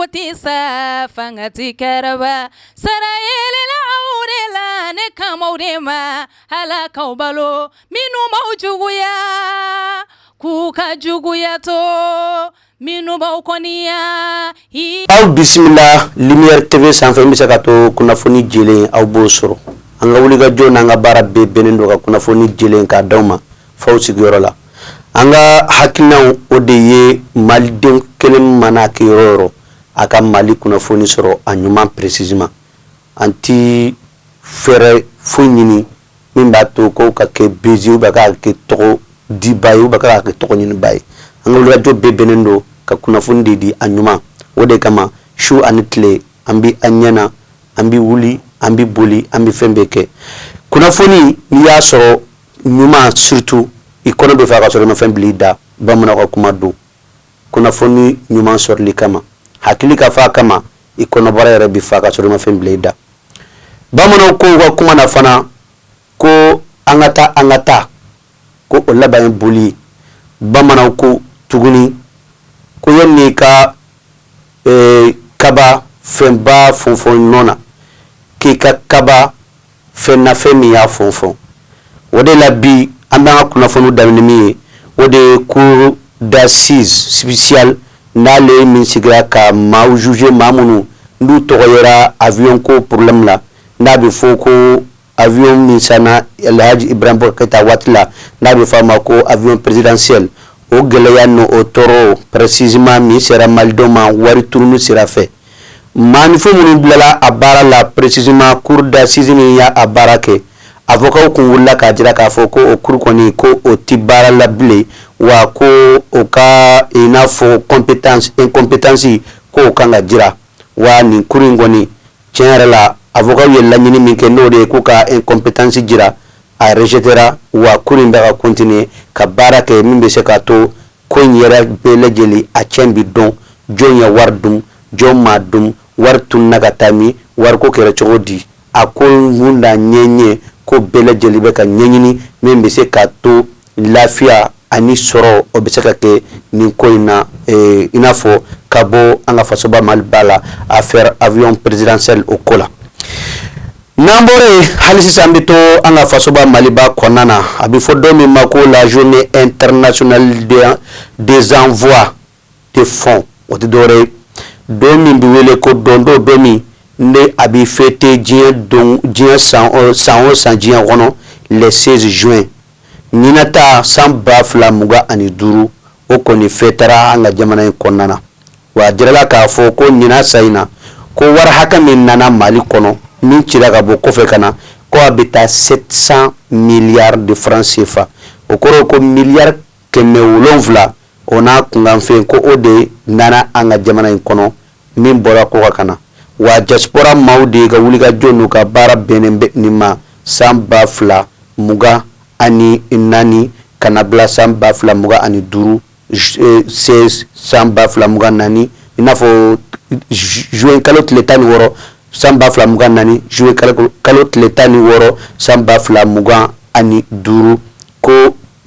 tɛ sa, fanga tɛ karaba. Sara yelela aw de la, ne kan b'aw de ma. Ala k'aw balo, minnu b'aw juguya, k'u ka juguya to, minnu b'aw kɔniya. Aw bisimila Lumière TV sanfɛ min bɛ se ka to kunnafoni jɛlen aw b'o sɔrɔ. An ka wulikajɔ n'an ka baara bɛɛ bɛnnen don ka kunnafoni jɛlen k'a d'aw ma f'aw sigiyɔrɔ la. An ka hakilinaw o de ye maliden kelen mana kɛ yɔrɔ o yɔrɔ a ka Mali kunnafoni sɔrɔ a ɲuman précisément. An ti fɛɛrɛ foyi ɲini min b'a to ko ka kɛ buzz ou bien k'a kɛ tɔgɔ diba ye ou bien k'a kɛ tɔgɔ ɲiniba ye. An ka wulikajɔ bɛɛ bɛnnen don ka kunnafoni de di a ɲuman. O de kama su ani tile an bɛ an ɲɛ na, an bɛ wuli, an bɛ boli, an bɛ fɛn bɛɛ kɛ. Kunnafoni n'i y'a sɔrɔ ɲuman, surtout i kɔnɔ bɛ fa ka sɔrɔ i ma fɛn bila i da. Bamananw ka kuma don, kunnafoni ɲuman sɔrɔli kama, hakili ka fa kama, i kɔnɔbara yɛrɛ bɛ fa ka sɔrɔ i ma fɛn bila i da. Bamananw ko u ka kuma na fana ko an ka taa, an ka taa, ko o laban ye boli ye. Bamananw ko tuguni ko yanni ka kaba fɛnba fɔnfɔn nɔ na, k'i ka kaba fɛn na fɛn min y'a fɔnfɔn. O de la bi an b'an ka kunnafoniw daminɛ min ye, o de ye cour d'assises spéciale n'ale min sigira ka maaw juger, maa minnu n'u tɔgɔ yera avion ko problème la, n'a bɛ fɔ ko avion min sanna Alhaji Ibrahim Keita waati la, n'a bɛ fɔ a ma ko avion présidentiel. O gɛlɛya n'o o tɔɔrɔ précisément min sera malidenw ma wari tununi sira fɛ, maaninfin minnu bilala a baara la, précisément cour d'assises min y'a a baara kɛ, avocat kun wulila k'a jira k'a fɔ ko o cour kɔni, ko o ti baara la bilen, wa ko o ka i n'a fɔ compétence, incompétence, k'o kan ka jira. Wa nin cour in kɔni, tiɲɛ yɛrɛ la, avocat ye laɲini min kɛ, n'o de ye k'u ka incompétence jira, a rejetera. Wa cour in bɛ ka continuer ka baara kɛ min bɛ se k'a to ko in yɛrɛ bɛɛ lajɛlen a tiɲɛ bi dɔn: jɔn ye wari dun, jɔn m'a dun, wari tununa ka taa min, wariko kɛra cogo di, a ko mun n'a ɲɛ ko bɛɛ lajɛlen bɛ ka ɲɛɲini min bɛ se k'a to lafiya ani sɔrɔ o bɛ se ka kɛ nin ko in na, i n'a fɔ ka bɔ an ka fasoba Maliba la, affaire avion présidentiel o ko la. N'an bɔra yen, hali sisan an bɛ to an ka fasoba Maliba kɔnɔna na. A bɛ fɔ don min ma ko la Journée internationale des envois de fonds, o tɛ dɔwɛrɛ ye don min bɛ wele ko don do, don min ne a bɛ fêter diɲɛ don, diɲɛ san o san o san diɲɛ kɔnɔ, le 16 juin. Ɲinata san 2025, o kɔni fêtera an ka jamana in kɔnɔna na. Wa a jirala k'a fɔ ko ɲinan sa in na, ko wari hakɛ min nana Mali kɔnɔ, min cira ka bɔ kɔfɛ ka na, ko a bɛ taa 700 milliards de francs CFA. O kɔrɔ ko miliyari 700 o n'a kunkanfɛn, ko o de nana an ka jamana in kɔnɔ min bɔra kɔkan ka na. Wa diaspora maaw de ka wulikajɔ n'u ka baara bɛnnen bɛ nin ma san 2024 ka na bila san 2025, 16 san 2024, i n'a fɔ juin kalo tile 16 san 2024, juin kalo tile 16 san 2025, ko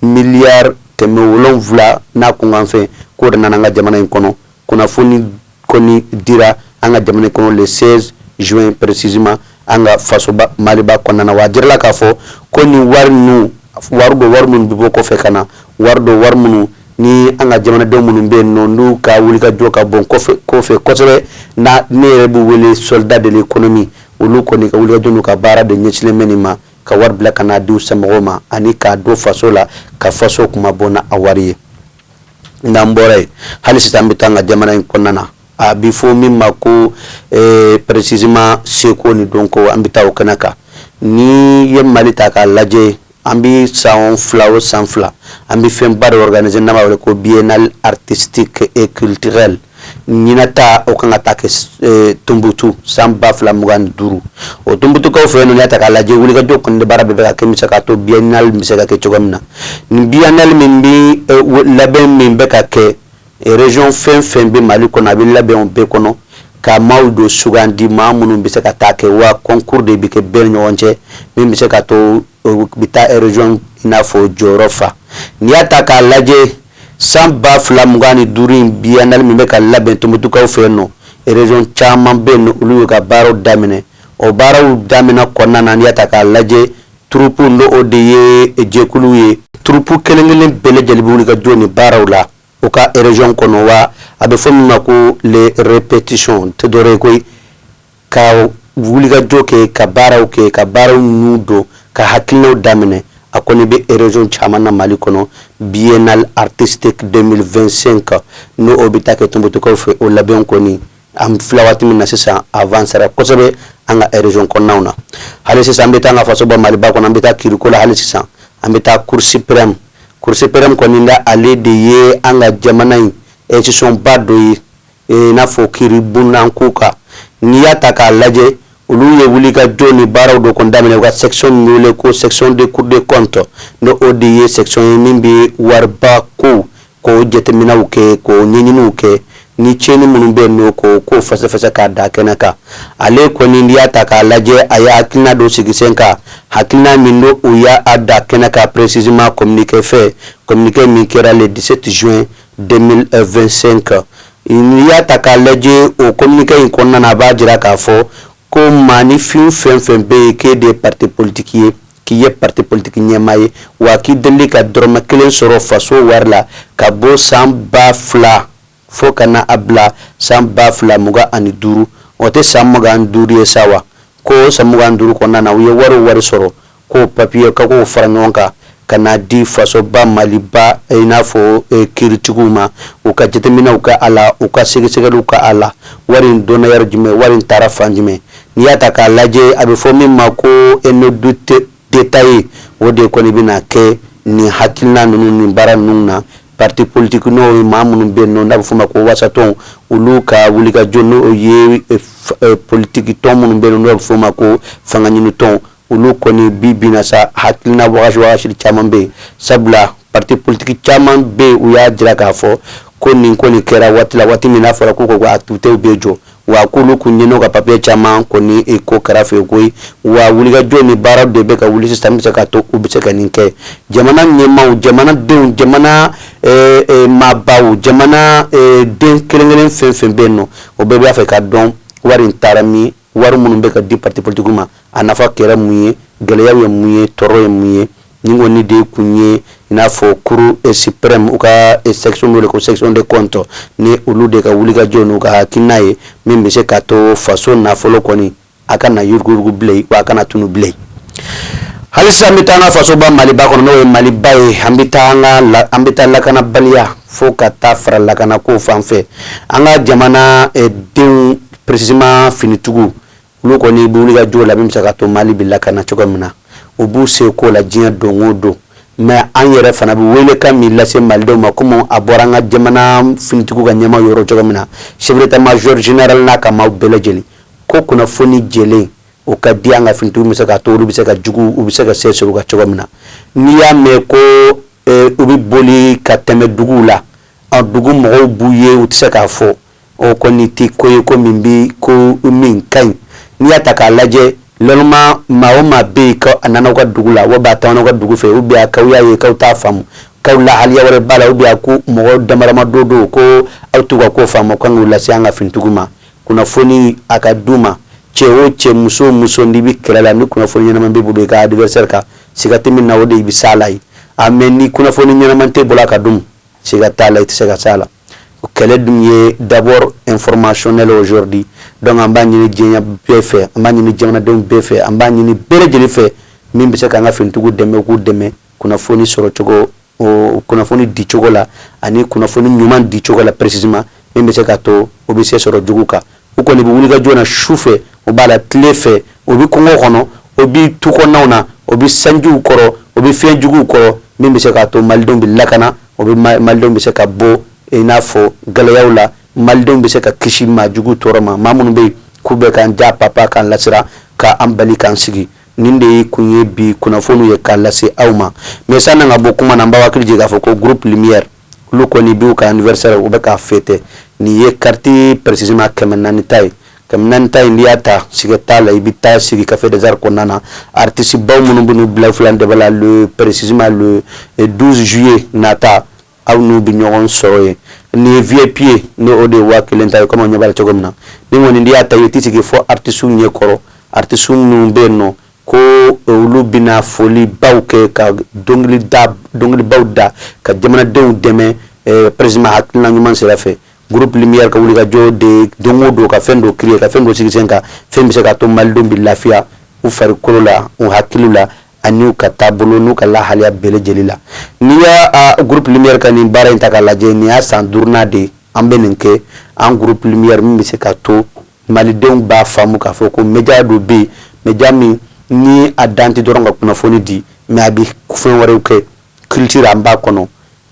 miliyari 700 n'a kunkanfɛn, k'o de nana an ka jamana in kɔnɔ. Kunnafoni kɔni dira an ka jamana kɔnɔ le 16 juin précisément an ka fasoba Maliba kɔnɔna na. Wa a jirala k'a fɔ ko nin wari ninnu, wari don, wari minnu bɛ bɔ kɔfɛ ka na, wari don, wari minnu ni an ka jamanadenw minnu bɛ yen nɔ, n'u ka wulikajɔ ka bon kɔfɛ kosɛbɛ, na ne yɛrɛ b'u wele soldat de l'économie, olu kɔni ka wulikajɔ n'u ka baara de ɲɛsinnen bɛ nin ma, ka wari bila ka n'a di u somɔgɔw ma ani k'a don faso la, ka faso kuma bɔ n'a wari ye. N'an bɔra yen, hali sisan an bɛ taa an ka jamana in kɔnɔna na. A bɛ fɔ min ma ko précisément seko ni dɔnko, an bɛ taa o kɛnɛ kan. Ni ye Mali ta k'a lajɛ, an bɛ san 2 o san 2, an bɛ fɛnba dɔ organiser n'an b'a wele ko Biennale artistique et culturelle. Ɲinata o kan ka taa kɛ Tunbutu san 2025. O Tunbutukaw fɛ yen nɔ, n'i y'a ta k'a lajɛ, wulikajɔ kɔni de baara bɛɛ bɛ ka kɛ min bɛ se k'a to biennale bɛ se ka kɛ cogo min na. Nin biennale min bɛ labɛn min bɛ ka kɛ, région fɛn fɛn bɛ Mali kɔnɔ, a bɛ labɛn o bɛɛ kɔnɔ ka maaw don sugandi, maa minnu bɛ se ka taa kɛ. Wa concours de bɛ kɛ bɛɛ ni ɲɔgɔn cɛ min bɛ se ka to o bɛ taa région i n'a fɔ jɔyɔrɔ fa. N'i y'a ta k'a lajɛ, san 2025 in biennale min bɛ ka labɛn Tumutukaw fɛ yen nɔ, Région caman bɛ yen, olu y'u ka baaraw daminɛ. O baaraw daminɛ kɔnɔna na, n'i y'a ta k'a lajɛ, troupe, n'o o de ye jɛkulu ye, troupe kelen kelen bɛɛ lajɛlen bɛ wuli ka jɔ ni baaraw la u ka région kɔnɔ. Wa a bɛ fɔ min ma ko les répétitions tɛ dɔwɛrɛ ye koyi, ka wulikajɔ kɛ, ka baaraw kɛ, ka baaraw ɲu don, ka hakilinaw daminɛ. A kɔni bɛ région caman na Mali kɔnɔ. Biennale artistique 2025, n'o o bɛ taa kɛ Tɔnbukutukaw fɛ, o labɛn kɔni, an filɛ waati min na sisan, avancera kosɛbɛ an ka région kɔnɔnaw na. Hali sisan, an bɛ taa an ka fasoba Maliba kɔnɔ, an bɛ taa kiriko la. Hali sisan, an bɛ taa Cour suprême. Cour suprême kɔni da, ale de ye an ka jamana in institution ba dɔ ye, i n'a fɔ kiiri bonda ko kan. N'i y'a ta k'a lajɛ, olu ye wulikajɔ ni baaraw dɔ kɔni daminɛ. U ka section min wele ko section de cour des comptes, n'o o de ye section ye min bɛ wariba kow k'o jateminɛw kɛ, k'o ɲɛɲiniw kɛ, ni tiɲɛni minnu bɛ yen nɔ, k'o ko fɛsɛfɛsɛ k'a da kɛnɛ kan. Ale kɔni, n'i y'a ta k'a lajɛ, a ye hakilina dɔ sigi sen kan, hakilina min n'o o y'a da kɛnɛ kan, précisément communiqué fɛ, communiqué min kɛra le 17 juin 2025. N'i y'a ta k'a lajɛ, o communiqué in kɔnɔna na, a b'a jira k'a fɔ ko maaninfin fɛn fɛn bɛ yen k'e de ye parti politique ye, k'i ye parti politique ɲɛmaa ye, wa k'i deli ka dɔrɔmɛ kelen sɔrɔ faso wari la ka bɔ san 2000 fo ka na a bila san 2025, o tɛ san 25 ye sa wa, ko san 25 kɔnɔna na, u ye wari o wari sɔrɔ, k'o papiye ka k'o fara ɲɔgɔn kan ka na di fasoba Maliba, i n'a fɔ kiiritigiw ma, u ka jateminɛw kɛ a la, u ka sɛgɛsɛgɛliw kɛ a la, wari in donna yɔrɔ jumɛn, wari in taara fan jumɛn. N'i y'a ta k'a lajɛ, a bɛ fɔ min ma ko un audit détaillé, o de kɔni bɛna kɛ nin hakilina ninnu ni baara ninnu na. Parti politique, n'o ye maa minnu bɛ yen nɔ, n'a bɛ f'o ma ko wasatɔn, olu ka wulikajɔ, n'o ye politique tɔn minnu bɛ yen nɔ, n'o bɛ f'o ma ko fanga ɲini tɔn, olu kɔni bi bi na sa, hakilina wagasi wagasi caman bɛ yen, sabula parti politique caman bɛ yen, u y'a jira k'a fɔ ko nin ko nin kɛra waati la, waati min n'a fɔra k'u ka activités bɛ jɔ, wa k'olu kun ɲin'u ka papier caman kɔni ko kɛrɛfɛ koyi. Wa wulikajɔ ni baara de bɛ ka wuli sisan, bɛ se ka to u bɛ se ka nin kɛ. Jamana ɲɛmaaw, jamanadenw, jamana maabaw, jamana den kelen kelen fɛn fɛn bɛ yen nɔ, o bɛɛ b'a fɛ ka dɔn wari in taara min, wari minnu bɛ ka di parti politique ma, a nafa kɛra mun ye, gɛlɛyaw ye mun ye, tɔɔrɔ ye mun ye. Nin kɔni de kun ye i n'a fɔ Cour suprême, u ka section dɔ de ko section de compte, ni olu de ka wulikajɔ n'u ka hakilina ye min bɛ se k'a to faso nafolo kɔni a kana yuruguyurugu bilen, wa a kana tunu bilen. Hali sisan, an bɛ taa an ka fasoba Maliba kɔnɔ, n'o ye Maliba ye. An bɛ taa an ka la, an bɛ taa lakanabaliya fo ka taa fara lakanako fan fɛ. An ka jamana denw, précisément finitigiw, olu kɔni bɛ wulikajɔ la min bɛ se ka to Mali bɛ lakana cogo min na. U b'u se ko la diɲɛ don o don. Mais an yɛrɛ fana bɛ welekan min lase malidenw ma, komi a bɔra an ka jamana finitigiw ka ɲɛmaa yɔrɔ cogo min na, chef d'état-major général n'a ka maaw bɛɛ lajɛlen, ko kunnafoni jɛlen o ka di an ka finitigiw bɛ se ka to olu bɛ se ka jugu, u bɛ se ka se sɔrɔ u ka cogo min na. N'i y'a mɛn ko u bɛ boli ka tɛmɛ duguw la, a dugu mɔgɔw b'u ye, u tɛ se k'a fɔ, o kɔni tɛ ko ye ko min bi ko min ka ɲi. N'i y'a ta k'a lajɛ, lɔnma maa o maa bɛ yen ko a nana aw ka dugu la, walima a taamana aw ka dugu fɛ, ou bien k'aw y'a ye k'aw t'a faamu, k'aw lahaliya wɛrɛ b'a la, ou bien ko mɔgɔ damadama dɔ don ko aw t'u ka ko faamu, kan k'u lase an ka finitigiw ma, kunnafoni a ka d'u ma. Cɛ o cɛ, muso o muso, n'i bɛ kɛlɛ la, ni kunnafoni ɲɛnama b'i bolo i ka adversaire kan, siga tɛ min na, o de i bɛ s'a la yen. A mais ni kunnafoni ɲɛnama t'e bolo a ka dun, siga t'a la, i tɛ se ka s'a la. Kɛlɛ dun ye d'abord informationnel aujourd'hui. Donc an b'a ɲini diɲɛ bɛɛ fɛ, an b'a ɲini jamanadenw bɛɛ fɛ, an b'a ɲini bɛɛ lajɛlen fɛ min bɛ se k'an ka finitigiw dɛmɛ, k'u dɛmɛ kunnafoni sɔrɔ cogo, kunnafoni di cogo la, ani kunnafoni ɲuman di cogo la précisément, min bɛ se ka to o bɛ se sɔrɔ jugu kan. U kɔni bɛ wulikajɔ na su fɛ, u b'a la tile fɛ, u bɛ kungo kɔnɔ, o bɛ tu kɔnɔnaw na, o bɛ sanjiw kɔrɔ, o bɛ fiɲɛ juguw kɔrɔ, min bɛ se k'a to malidenw bɛ lakana, o bɛ malidenw bɛ se ka bɔ i n'a fɔ gɛlɛyaw la, malidenw bɛ se ka kisi maa jugu tɔɔrɔ ma, maa minnu bɛ yen k'u bɛ k'an ja papa, k'an lasira, k'an bali k'an sigi. Nin de ye kun ye bi kunnafoniw ye k'a lase aw ma. Mais sanni ka bɔ kuma na, an b'aw hakili jigin k'a fɔ ko groupe Lumière, olu kɔni b'u ka anniversaire, u bɛ k'a fêter. Nin ye carte précisément 400 ta ye. 400 ta in, n'i y'a ta, siga t'a la, i bɛ taa sigi Café des Arts kɔnɔna na. Artiste baw minnu bɛ n'u bila filan de la, le précisément le 12 juillet nata, aw n'u bɛ ɲɔgɔn sɔrɔ yen. Nin ye VIP ye, ni o de ye 1000 ta ye, komi aw ɲɛ b'a la cogo min na. Ni kɔni n'i y'a ta, i t'i sigi fɔ artistes ɲɛ kɔrɔ, artistes minnu bɛ yen nɔ ko olu bɛna folibaw kɛ, ka dɔnkili da, dɔnkilibaw da, ka jamanadenw dɛmɛ président hakilina ɲuman sira fɛ. Groupe Lumière ka wulikajɔ de don o don, ka fɛn dɔ créer, ka fɛn dɔ sigi sen kan, fɛn bɛ se ka to malidenw bɛ lafiya u farikolo la, u hakili la, ani u ka taabolo n'u ka lahalaya bɛɛ lajɛlen la. N'i y'a Groupe Lumière ka nin baara in ta k'a lajɛ, nin y'a san duurunan de ye an bɛ nin kɛ. An Groupe Lumière min bɛ se ka to malidenw b'a faamu k'a fɔ ko média dɔ bɛ yen, média min ni a dan tɛ dɔrɔn ka kunnafoni di, mais a bɛ fɛn wɛrɛw kɛ. Culture an b'a kɔnɔ.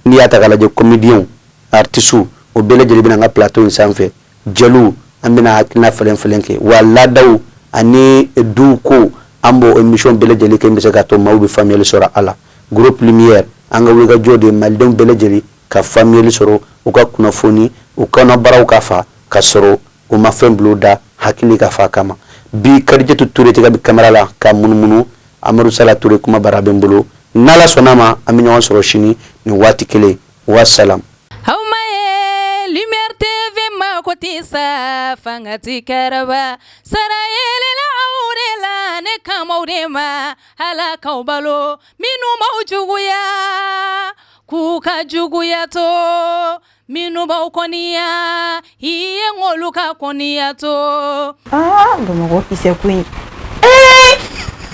N'i y'a ta k'a lajɛ, comédiens, artistes, o bɛɛ lajɛlen bɛna an ka plateau in sanfɛ. Jeliw, an bɛna hakilina falen falen kɛ wa laadaw ani duw ko, an b'o émission bɛɛ lajɛlen kɛ, bɛ se ka to maaw bɛ faamuyali sɔrɔ a la. Groupe Lumière, an ka wulikajɔ de ye malidenw bɛɛ lajɛlen ka faamuyali sɔrɔ, u ka kunnafoni, u kɔnɔbaraw ka fa ka sɔrɔ u ma fɛn bila u da, hakili ka fa kama. Bi, Kadijatu Ture tigɛ bɛ kamera la ka munumunu. Amadu Sala Ture, kuma bara bɛ n bolo. N'Ala sɔnna ma, an bɛ ɲɔgɔn sɔrɔ sini nin waati kelen. Wasalam. Aw ma ye Lumière TV mako tɛ sa, fanga ti kɛrɛba sara yelela aw de la, ne kamaw de ma Ala k'aw balo minnu b'aw juguya k'u ka juguya to, minnu b'aw kɔniya i ye ŋ'olu ka kɔniya to. Aa, Bamakɔ kisɛ ko in. Ee,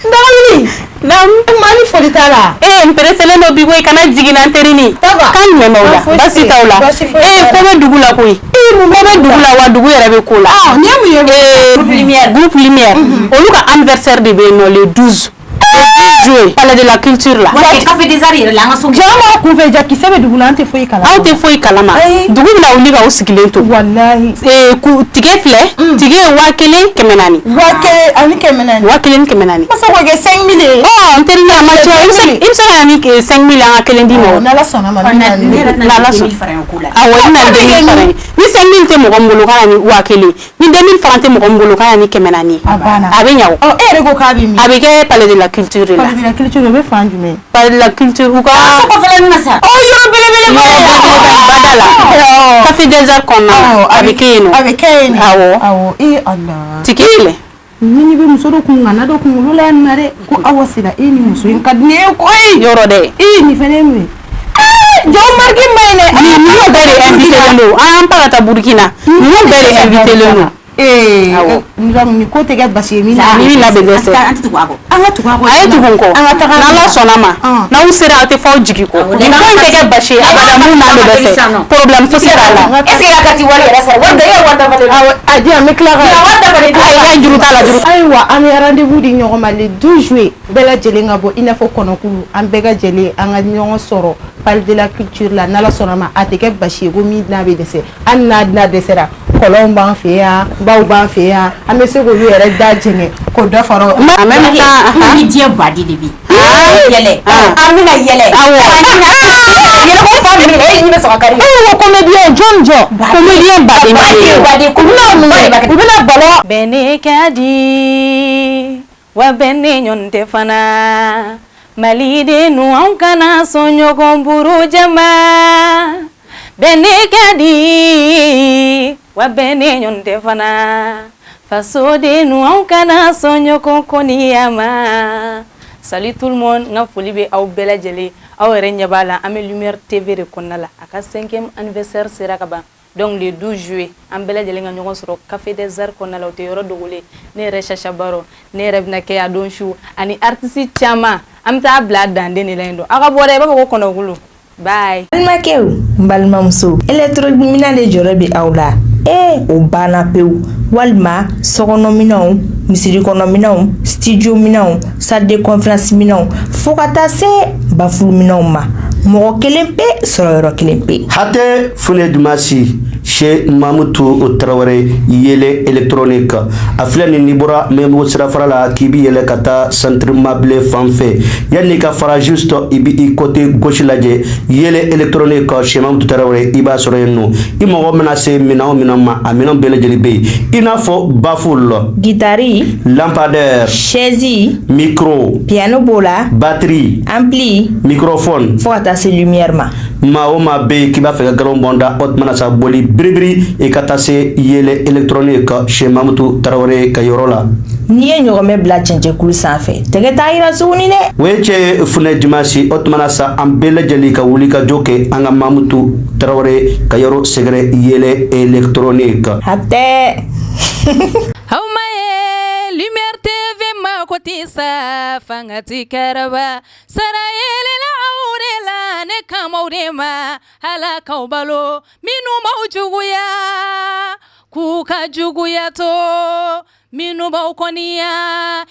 n dɔgɔnin. Naamu. Maa ni foli t'a la. Ee, n pereselen don bi koyi. Kana jigin na, n terini. Ça va? Kan jumɛn b'aw la? Fosi Baasi tɛ. t'aw la? Baasi foyi Ee, t'a la. ko bɛ dugu la koyi. Ko bɛ dugu la wa, dugu yɛrɛ bɛ ko la. Ah, nin ye mun ye? Ee, Groupe Lumière. Groupe Lumière. Olu ka anniversaire de bɛ yen nɔ le 12 juillet, Palais de la Culture la. Café des Arts yɛrɛ la, an ka so. Jama kunfɛ ja, kisɛ bɛ dugu la, an tɛ foyi kalama. Aw tɛ foyi kalama. Ayi. Dugu bɛna wuli k'aw sigilen to. Walahi. Ee, tigɛ filɛ, tigɛ ye 1400. 1400. 1400. Masa k'o kɛ 5000 ye. Ɔ, n terikɛ, a ma ca. I bɛ se ka na ni 5000 an ka kelen d'i ma o. N'Ala sɔnna ma, n bɛ na ni Ne yɛrɛ tɛna N'Ala 2000 sɔnna. fara ɲɔgɔn ko la. Awɔ, i bɛna ni 2000 francs ye. Ni 5000 tɛ mɔgɔ min bolo, ka na ni 1000. Ni 2000 francs tɛ mɔgɔ min bolo, ka na ni 400 ye. A banna. A bɛ ɲa o. Ɔ, e yɛrɛ ko k'a bɛ min? A bɛ kɛ Palais de la Culture de la. Palais de la Culture, o bɛ fan jumɛn? Palais de la Culture, u ka So kɔfɛla ninnu na sa. Ɔ, yɔrɔ belebeleba yɔrɔ belebeleba da la. Café des Arts kɔnɔna na, a bɛ kɛ yen nɔ. A bɛ kɛ yen nɔ. Awɔ. Awɔ, ee Ala. Tike filɛ. Ni bɛ muso dɔ kun ŋana dɔ kunkolo la yan nɔ dɛ, ko Awa Sila, e ni muso in ka di ne ye koyi. Yɔrɔ dɛ. Ee, nin fɛnɛ ye mun ye? Ee, jɔn marque ma ɲi dɛ. Ninnu bɛɛ de invité len don. An pa ka taa Burukina, ninnu bɛɛ de invité len don. Ee. Awɔ. Nin ko tɛ kɛ basi ye min na. Ni min labɛn dɛsɛ. An tɛ tugu a kɔ. An ka tugu a kɔ. A ye tugu n kɔ. An ka taga. N'Ala sɔnna ma, n'aw sera, aw tɛ fɔ aw jigi kɔ. Nin ko in tɛ kɛ basi ye abada, mun n'a bɛ dɛsɛ, problème fosi t'a la. Est ce que i ka carte wari yɛrɛ sara? Wari da, e ye wari dafalen. Awɔ, a di yan, n bɛ tila ka. Wari dafalen. Ayi, ka juru t'a la, juru. Ayiwa, an bɛ rendez-vous di ɲɔgɔn ma le 12 juillet. Bɛɛ lajɛlen ka bɔ i n'a fɔ kɔnɔkulu, an bɛɛ ka jɛlen an ka ɲɔgɔn sɔrɔ Palais de la Culture la. N'Ala sɔnna ma, a tɛ kɛ basi ye ko min n'a bɛ dɛsɛ. Hali n'a n'a dɛsɛra, kɔlɔnw b'an fɛ yan, baw b'an fɛ yan, an bɛ se k'olu yɛrɛ da jɛngɛ k'o dɔ fara o. En même temps Ni diɲɛ baden de bɛ yen. Yɛlɛ. An bɛna yɛlɛ. Awɔ. Yɛlɛ ko fa minɛ, e ɲi bɛ sɔrɔ ka kari. E ko comédien jɔn jɔn? Comédien baden bɛ yen. Baden, U bɛna mun kɛ? U bɛna ballon. Bɛn ne ka di wa, bɛn ne ɲɔgɔn tɛ fana. Maliden anw kana sɔn ɲɔgɔn burujama. Bɛn ne ka di wa, bɛn ne ɲɔgɔn tɛ fana. Fasoden anw kana sɔn ɲɔgɔn kɔniya ma. Salut tout le monde, n ka foli bɛ aw bɛɛ lajɛlen. Aw yɛrɛ ɲɛ b'a la, an bɛ Lumière TV de kɔnɔna la. A ka cinquième anniversaire sera ka ban. Donc le 12 juillet, an bɛɛ lajɛlen ka ɲɔgɔn sɔrɔ Café des Arts kɔnɔna la. O tɛ yɔrɔ dogolen. Ne yɛrɛ Chacha Baro, ne yɛrɛ bɛna kɛ a don su ani artiste caman. An bɛ taa bila a danden de la yen nɔ. Aw ka bɔ dɛ, i b'a fɔ ko kɔnɔkulu. Bye. Balimakɛw, n balimamuso, électronique de jɔrɔ bɛ aw la. Ee, o banna pewu. Walima sokɔnɔminɛnw, misiri kɔnɔminɛnw, studio minɛnw, salle de conférence minɛnw, fo ka taa se baffle minɛnw ma, mɔgɔ kelen pe sɔrɔ yɔrɔ kelen pe. Hatɛ fune dumasi chez Mamutu Tarawele, Yele Électronique. A filɛ nin, n'i bɔra Mɛnbugu sirafara la k'i bi yɛlɛ ka taa Centre Mabile fan fɛ, yanni ka fara, juste i bi i côté gauche lajɛ, Yele Électronique chez Mamutu Tarawele, i b'a sɔrɔ yen nɔ. I mago mana se minɛn o minɛn ma, a minɛn bɛɛ lajɛlen bɛ yen, i n'a fɔ baffle, Gitari, lampadaire, chaise, micro, piano b'o la, batterie, ampli, microphone, fo ka taa se lumière ma. Maa o maa bɛ yen k'i b'a fɛ ka galon bɔnda, o tuma na sa, boli biribiri i ka taa se Yele Électronique, chez Mamutu Tarawele ka yɔrɔ la. N'i ye ɲɔgɔmɛ bila cɛncɛnkulu sanfɛ, tɛgɛ t'a yira tuguni dɛ. O ye cɛ funɛ dimanche. O tuma na sa, an bɛɛ lajɛlen ka wuli ka jɔ kɛ an ka Mamutu Tarawele ka yɔrɔ sɛgɛrɛ, Yele Électronique. A tɛ. Aw ma ye Lumière TV ma ko tɛ sa, fanga ti kɛrɛba sara yelela aw de la, ne kamaw de ma Ala k'aw balo. Minnu b'aw juguya, k'u ka juguya to, minnu b'aw kɔniya.